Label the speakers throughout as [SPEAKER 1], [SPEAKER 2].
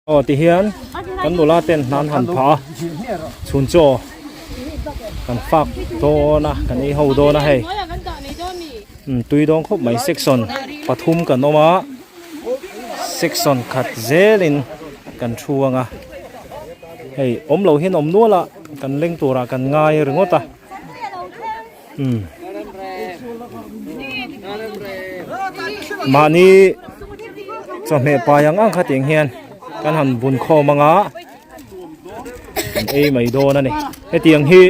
[SPEAKER 1] Aw ti hian kan nula ten hna an han phah a, chhun chaw kan fak dawn a, kan ei ho dawn a hei. Umm tui dawn khawp mai section pathum kan awm a, section khat zelin kan thu ang a, hei awm lo hian awm nual a, kan leng turah kan ngai ringawt a. Umm mahni chawhmeh pai ang ang kha tiang hian kan han bun khawm anga kan ei mai dawn a ni hetiang hi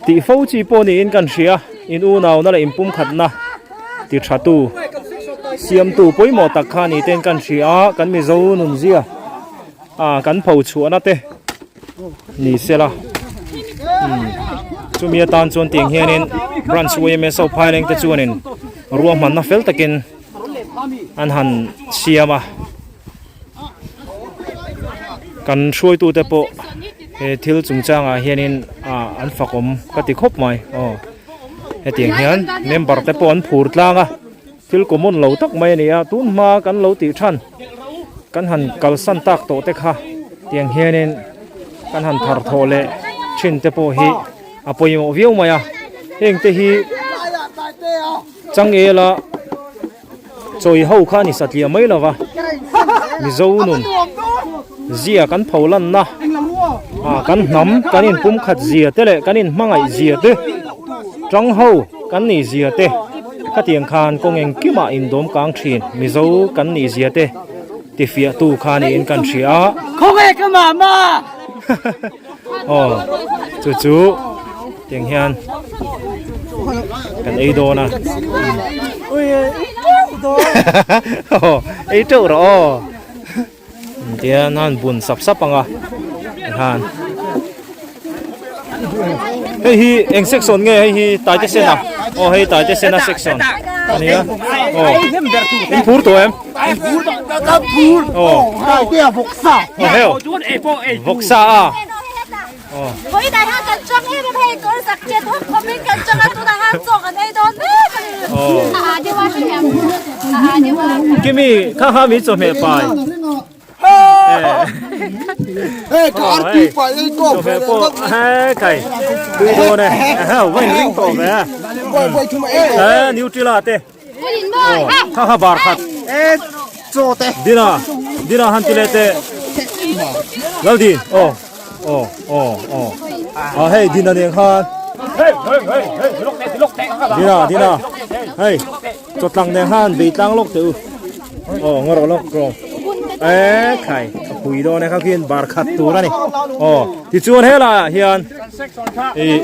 [SPEAKER 1] tih fo chi pawh niin kan hria in unauna leh inpumkhatna ti tha tu siamtu pawimawh tak kha ni ten kan hria kan mizo nunzia ah kan pho chhuahna te ni sela umm chumi atan chuan tiang hianin branch yma so phaileng te chuanin ruahmanna fel takin an han siam a kan hruaitute pawh he thil chungchangah hianin ah an fakawm ka ti khawp mai aw hetiang hian member te pawh an phur tlang a. Thil common lo tak mai a ni a, tun hma kan lo tih than kan han kalsan tak tawh te kha tiang hianin kan han thar thawh leh thin te pawh hi a pawimawh viau mai a, heng te hi changela chawi ho kha a ni satliah mai lova Mizo nun zia kan pho lanna ah kan hnam kan inpumkhat zia te leh kan inhmangaih zia te tang ho kan nih zia te khatiang khan kawng engkimah indawm kang thin Mizo kan nih zia te tifiah tu kha niin kan hria a.
[SPEAKER 2] Khawnge ka mama?
[SPEAKER 1] Aw chu chu tiang hian kan ei dawn a. Aw ei teuh rawh aw. Tian a han bun sap sap ang a tikhan hei hi eng section nge hei hi taite sen a aw hei taite sen a section a nia aw in phur tawh em aw aw heo vawksa a. Kimi kha kha mi chawhmeh pai chawhmeh pawh he kai tui dawn e vain ring tawh ve e nutella te kha kha bar khat dina dina han ti leh teh Laldin aw aw aw aw a hei dina nen khan dina dina hei chawtlang nen khan bei tlang lawk teh u aw ngaw rawh lawk rawh e khai a pui dawn e kha khian bar khat tur a ni aw tichuan helaiah hian ih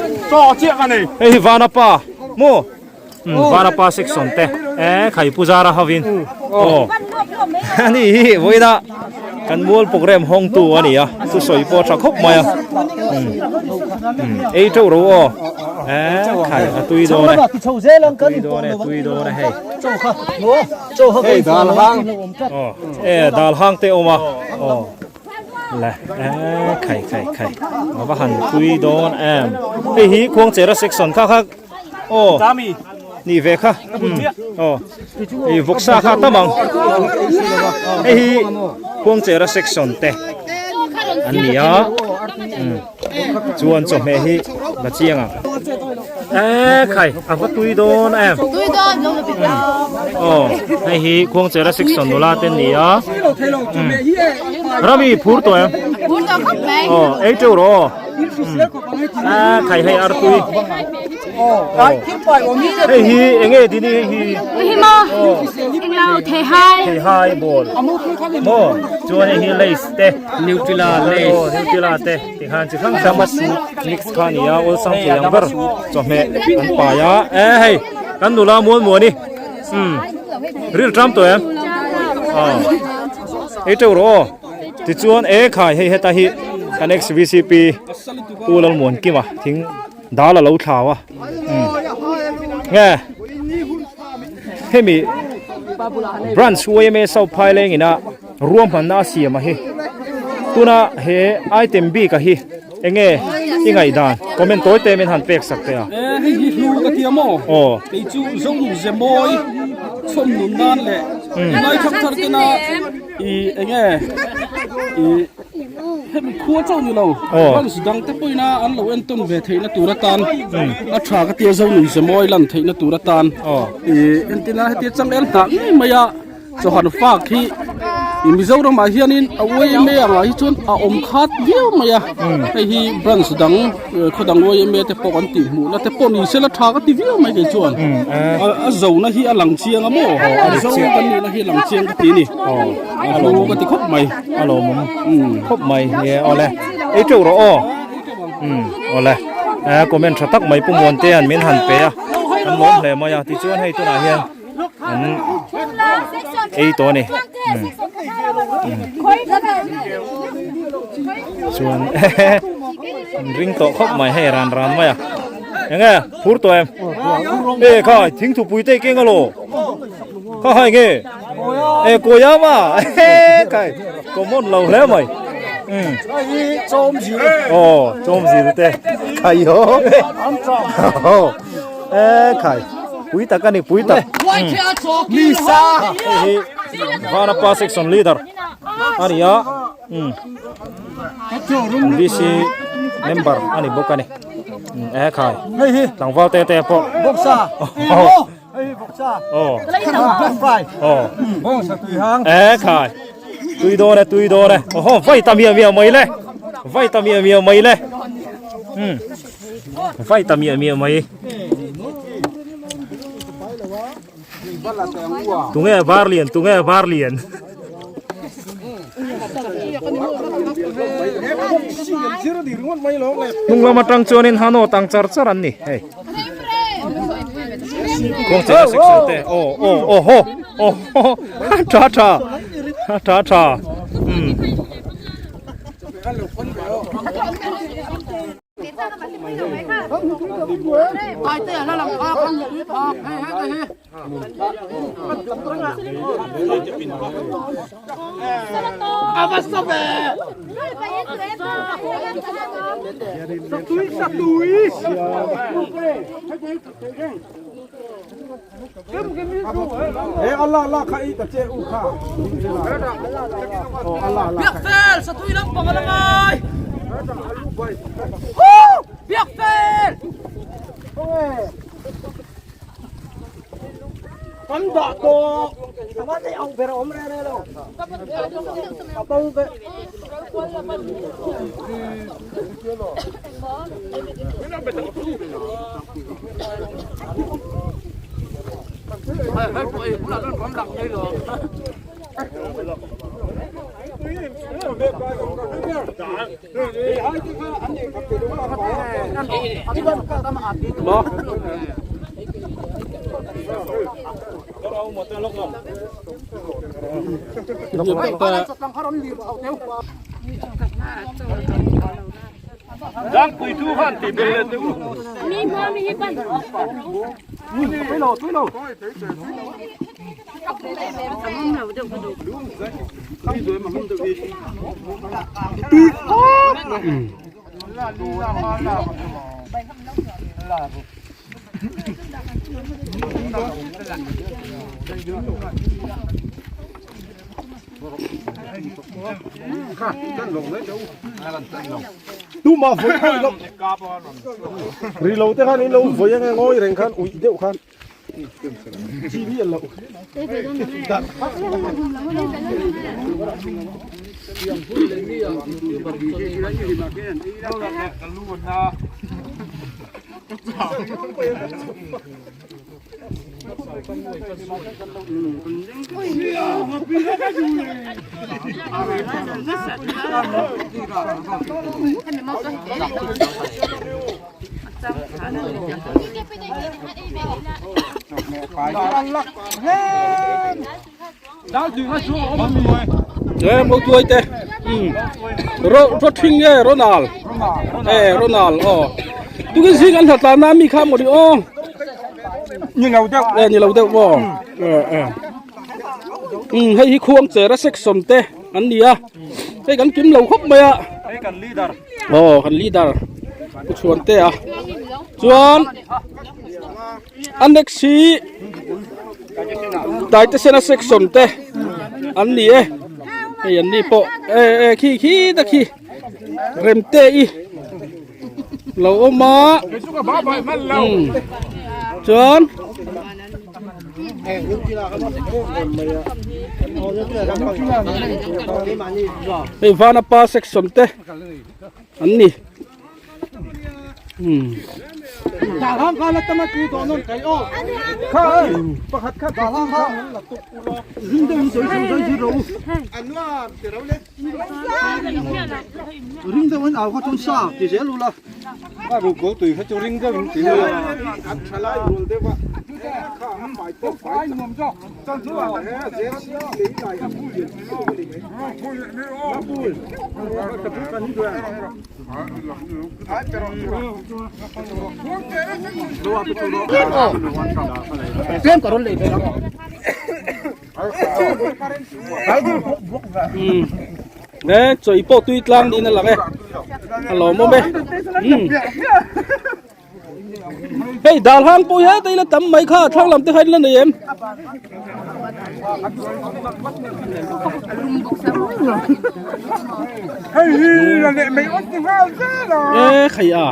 [SPEAKER 1] hei hi vanapa maw. Varapa section te eh khai puzara hovin aw ani hi vawiina kan mual program hawng tu a ni a thusawi pawh a tha khawp mai a ei teuh ro aw eh khai a tui dawn e tui dawn e tui dawn e hei
[SPEAKER 3] hei dal hang
[SPEAKER 1] aw eh dal hang te awm a aw le eh khai khai khai a va han tui dawn em hei hi khuangchera section kha kha Aw nih ve kha aw ih vawksa kha tam ang hei hi khuangchera section te an ni a chuan chawhmeh hi la chiang ang e khai a va tui dawn em aw hei hi khuangchera section nula te an ni a rami phur tawh em aw ei teuh rawh aw. A khai hei artui. Hei hi enge dini hei hi.
[SPEAKER 4] Hei mo. Englo thei hai.
[SPEAKER 1] Thei hai ball. Mo chuan hei hi lace te.
[SPEAKER 2] Nutella lace.
[SPEAKER 1] Oh Nutella te ti khan chi hrang hrang mix kha ni a awlsam thei ang ber chawhmeh an pai a. E hei kan nula mual muani. Um ril tram tawh em? Aw. Ei teuh rawh aw. Tichuan e khai hei heta hi kan ex VCP Pu Lalmuankima thing dal a lo thlau a umm nge hemi branch YMA South Phaileng ina ruahmanna a siam a hi tuna he item bik a hi enge i ngaihdan comment tawi te min han pek sak teh a.
[SPEAKER 3] E hei hi hlu ka ti a maw?
[SPEAKER 1] Aw.
[SPEAKER 3] Kei chu Zonun Zemawi chhawm nun nan leh.
[SPEAKER 5] Tunlai thangthar tena i enge i hemi khua chauh ni lo branch dang te pawhin a an lo entawn ve theihna tur atan a tha ka tia zo nun zemawi lan theihna tur atan i entina hetia changel hnah ngei mai a. Chawhan fak hi i Mizoram ah hianin a YMA angah hi chuan a awm khat viau mai a hei hi branch dang khaw dang YMA te pawh kan tih hmuhna te pawh ni sela tha ka ti viau mai kei chuan a zona hi a lang chiang a maw a zo kan nihna hi a lang chiang ka ti a ni a hlu ka ti khawp mai
[SPEAKER 1] a lawmawm khawp mai nge awle ei teuh rawh aw awle comment tha tak mai Pu Muantea'n min han pe a an lawm hle mai a tichuan hei tunah hian. an ei tawh a ni chuan an ring tawh khawp mai hei ran ran mai a eng nge phur tawh em e khai thingthupui te keng alo kha hai nge e kawi a ma khai common lo hle mai aw chawm zir te khai ho e khai pui tak ani pui tak
[SPEAKER 3] mi sa
[SPEAKER 1] hei hi vanapa section leader ani a um VC member ani bawk ani e khai
[SPEAKER 3] hei hi
[SPEAKER 1] tlangval te te pawh
[SPEAKER 3] bawksa
[SPEAKER 1] oh
[SPEAKER 3] hei hi bawksa
[SPEAKER 1] oh
[SPEAKER 3] black fry
[SPEAKER 1] oh
[SPEAKER 3] bawngsa tui hang
[SPEAKER 1] e khai tui dawn e tui dawn e oho vai ta mia mia mai le vai ta mia mia mai le um vai ta mia mia mai Tunge var lian tunge var lian Hnung lam atang chuanin hano tang char char an ni hei Kawng chei a section te aw aw aw haw aw haw tha tha tha tha umm.
[SPEAKER 6] Tuma vawi kha ilo ri lo te khan in lo vawi ange ngawi reng khan uih deuh khan chi mi an lo
[SPEAKER 5] Em lo tuai te ro ro thing nge Ronald e Ronald aw tukin zing an hlatla na mi kha maw ni aw
[SPEAKER 6] ni lo deuh
[SPEAKER 5] e ni lo deuh maw e e um hei hi khuang chera section te an ni a hei kan kim lo khawp mai a
[SPEAKER 1] hei kan leader
[SPEAKER 5] aw kan leader pu chhuan te a chuan a next hi. Taitesena section te an ni e hei an ni pawh e e khi khi ta khi remte i lo awm a umm chuan hei vanapa section te an ni. E chawi pawh tui tlang niin a lang e a lawmawm e hei dal hang pawh hi heta ila tam mai kha thlang lam te kha in la nei em e khai a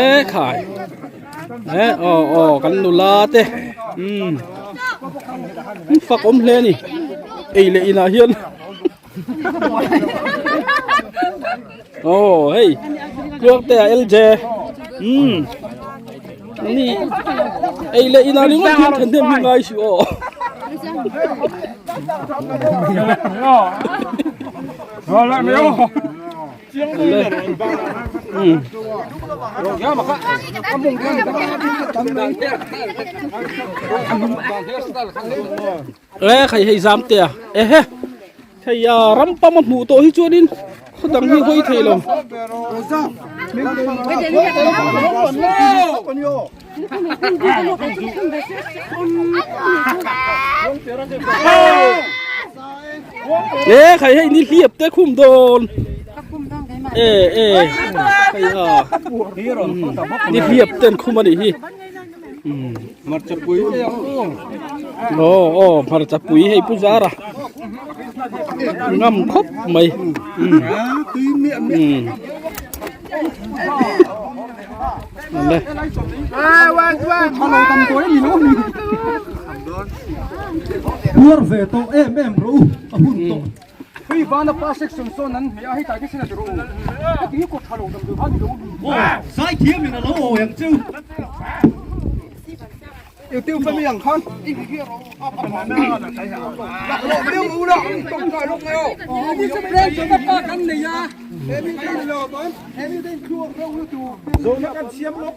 [SPEAKER 5] e khai e aw aw kan nula te um fak awm hle ani ei leh inah hian Oh hei tluang te a LJ um ani ei leh ina ringawt hian thahnem hi ngai suh aw E khai hei zam te a ehe hei a ram pam a hmuh tawh hi chuanin khaw dang hi hawi thei lo. E khai hei ni hliap te khum dawn e e hei a ni hliap ten khum a nih hi. Hmarchapui aw aw hmarchapui hei pu zara ngam khawp mai
[SPEAKER 3] Puar ve tawh em em rawh u a hun tawh. Hei vana pa section sawn an hmeh a hei tai te rawh u heti hi kawt tha lo damdawi kha ni lo u zaithiam in a lo awi ang cheu eu family ang khan Zona kan siam lawk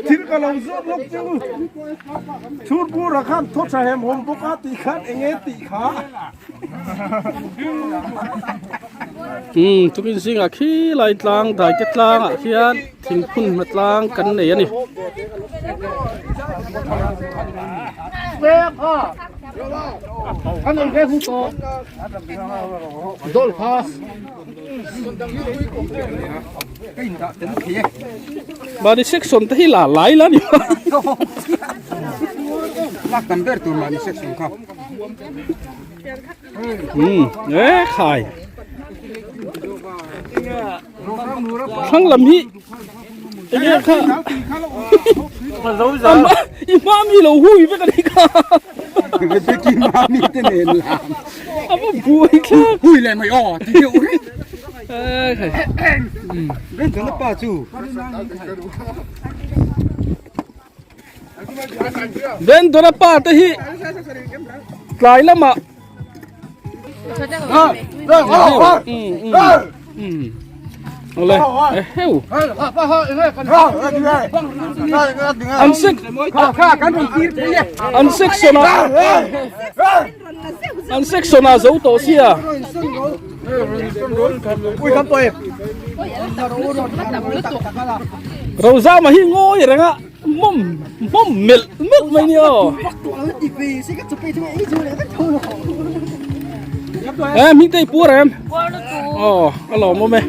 [SPEAKER 3] Thil ka lo zawt lawk chu Chhunpura khan thaw tha hem hawm bawk a tih khan eng nge tih kha.
[SPEAKER 5] Umm tukin zingah khi lai tlang daite tlangah khian thingphun hma tlang kan nei a ni. Mahni section te hi la lai la ni um e khai thlang lam hi enge kha i hma mi lo hui vek ani kha a va buai thlak
[SPEAKER 3] hui leh mai aw ti deuh reng Rinchana pa chu
[SPEAKER 5] Vendora pa te hi tlai lamah Ole eheu an sek an section a an section a zo tawh sia Rozama hi ngawi reng a mawm mawm melh melh mai nia aw e hming te i puar em aw a lawmawm e.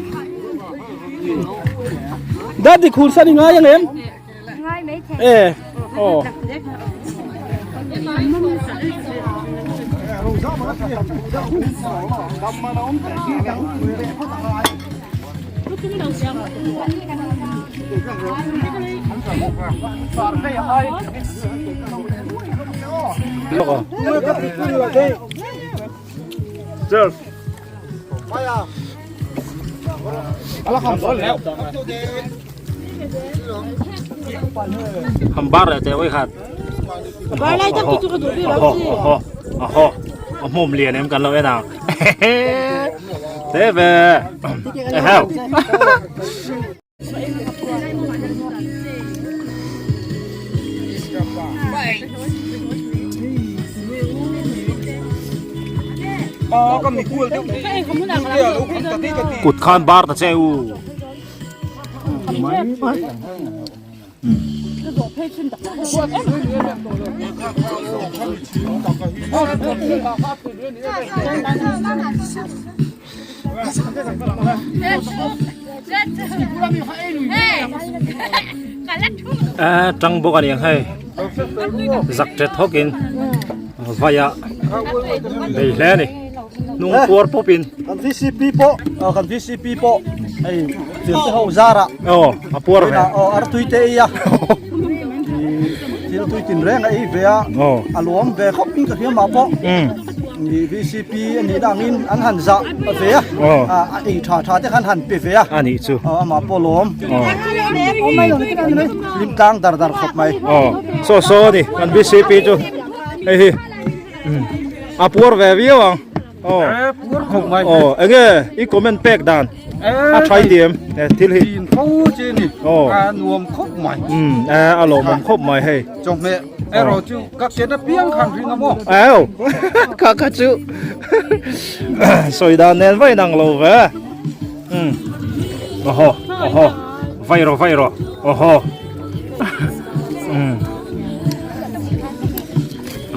[SPEAKER 5] Dadi khur san i ngai ang em?
[SPEAKER 4] Ngai mai thei.
[SPEAKER 5] E aw.
[SPEAKER 1] Hambar leh teh awih khat. Aho aho aho a hmawm lian em kan lo en ang. Te ve. Eheu. Kut khan bar ta che u. A tang bawk a ni ang hei zak tet hawk in vai a bei hle a ni hnung puar pawp in
[SPEAKER 3] kan vcp pawh kan vcp pawh hei thil te ho zar ah
[SPEAKER 1] aw a puar ve
[SPEAKER 3] aw artui te ei a thil tui tin reng a ei ve a a luam ve khawp in ka hria mah pawh Ni VCP a nih dangin an han zah ve a, a ei tha tha te khan han pe ve a.
[SPEAKER 1] A nih chu.
[SPEAKER 3] Amah pawh lawm. Hlim tlang dar dar khawp mai.
[SPEAKER 1] Aw, saw saw a ni kan VCP chu hei hi a puar ve viau ang. Aw,
[SPEAKER 3] puar khawp mai.
[SPEAKER 1] Aw, enge i comment pek dan a tha i ti em thil hi.
[SPEAKER 3] Tin fo che ni.
[SPEAKER 1] Aw.
[SPEAKER 3] A nuam khawp mai.
[SPEAKER 1] A lawmawm khawp mai hei.
[SPEAKER 3] Chawhmeh. Erawh chu ka ken apiang khan ring a maw?
[SPEAKER 1] Au, kha kha chu sawi dan nen vai nang lo ve. Um. Oho, oho. Vai ro, vai ro. Oho. Um.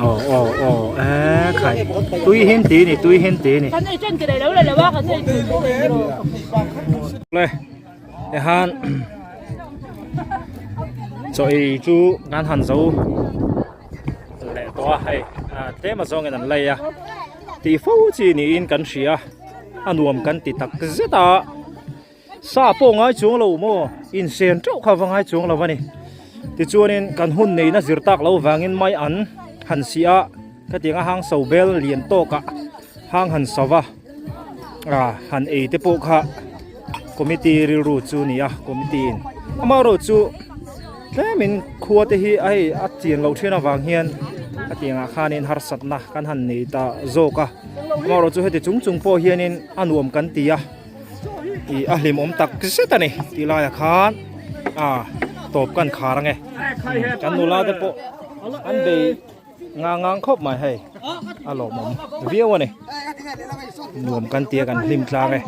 [SPEAKER 1] Oh, oh, oh. Eh, khai. Tui hin ti ni, tui hin ti ni.
[SPEAKER 4] Kan ei chen ke lo le le wa kan ei.
[SPEAKER 1] Le. Tihan chaw ei chu kan han zo leh tawh a hei tlem a zawngin an lei a tih fo chi niin kan hria a nuam kan ti tak zet a sa pawh ngai chuang lo maw insen teuh kha va ngai chuang lo a ni tichuanin kan hun neihna zir tak loh vangin mai an han si a khatiang a hang so bel lian tawk ah hang han so va. ah han ei te pawh kha committee rilru chu a ni a committee in amaherawh chu tlemin khua te hi a hei a chian loh thin avang hian a tiangah khanin harsatna kan han nei ta zawk a amaherawh chu heti chung chung pawh hianin a nuam kan ti a ih a hlimawm tak zet a ni tih laiah khan ah tawp kan khar ange kan nula te pawh an bei. Ngang ngang khawp mai hei a lawmawm viau a ni nuam kan tia kan hlim tlang e.